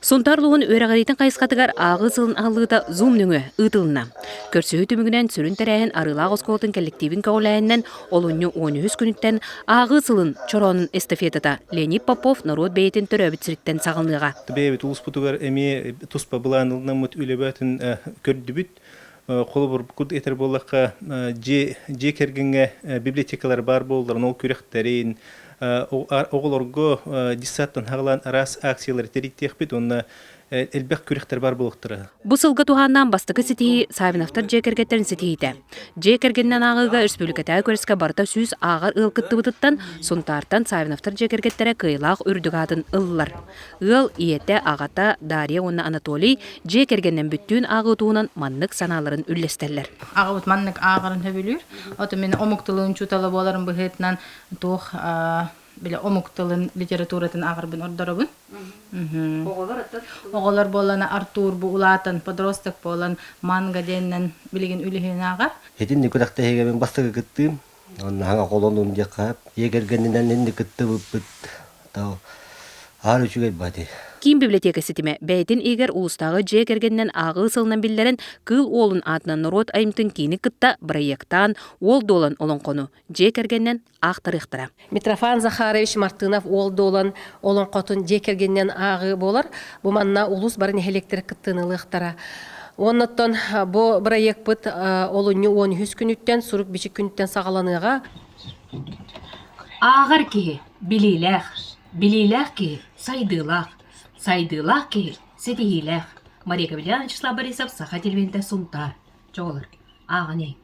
Сунтаар улууһун үөрэҕириитин хайысхатыгар ааҕыы сылын аһыллыыта Zoom нөҥүө ыытылынна. Көрсүһүү түмүгүнэн сүрүн тэрээһин Арыылаах оскуолатын кэллэктиибин көҕүлээһининэн олунньу 13 күнүттэн ааҕыы сылын чороонун эстафетата Леонид Попов норуот бэйэтин төрөөбүт сириттэн саҕаланыаҕа. Бэйэбит улууспутугар эмиэ туспа былааннаммыт үлэбитин көрдүбүт. Холобур, курдук этэр буоллахха, дьиэ дьиэ кэргэҥҥэ библиотекалар баар буоллар, ол күрэхтэрин, оҕолорго детсадтан хаҕалаан араас акциялары тэрийдиэхпит уонна элбэх күрэхтэр баар буолуохтара. Бу сылга туһааннаан бастакы ситиһии Савиновтар дьиэ кэргэттэрин ситиһиитэ. Дьиэ кэргэнинэн ааҕыыга өрөспүүбүлүкэтээҕи күрэскэ барыта 100 ааҕар ыал кыттыбытыттан Сунтаартан Савиновтар дьиэ кэргэттэрэ кыайыылаах үрдүк аатын ыллылар. Ыал ийэтэ, аҕата Дарья уонна Анатолий дьиэ кэргэнинэн бүттүүн ааҕыы туһунан маннык санааларын үллэстэллэр. Аҕабыт маннык ааҕарын сөбүлүүр. Ото мин омук тылын учуутала буоларым быһыытынан туох бile омук тылын литературатын ааҕарбын ордоробун. Оҕолор буоллана Артур бу улаатан подросток буолан манга диэннэн билигин үлүһүйэн ааҕар. Итинник күрэхтэһиигэ мин бастакы кыттыым. Онно хаҥа холонун диэххэ дьиэ кэргэнинэн инник кыттыбыппыт Аһар үчүгэй бати. Киин библиотека ситимэ бэйэтин иһигэр улуустааҕы дьиэ кэргэнинэн ааҕыы сылынан биллэрэн Кыыл Уолун аатынан норуот айымньытын киини кытта бырайыактаан Уол Дуолан олоҥхону дьиэ кэргэнинэн аахтарыахтара. Митрофан Захарович Мартынов Уол Дуолан олоҥхотун дьиэ кэргэнинэн ааҕыы буолар. Бу манна улуус бары нэһилиэктэрэ кыттыыны ылыахтара. Уоннаттан бу бырайыакпыт олунньу 13 күнүттэн сурук-бичик күнүттэн саҕаланыаҕа. Ааҕар киһи билиилээх, билиилээх киһи сайдыылаах, сайдыылаах киһи ситиһиилээх. Мария Капитановна Вячеслав Борисов, Саха телевидениетэ Сунтаар. Чоҕулар, ааҕан иһиҥ.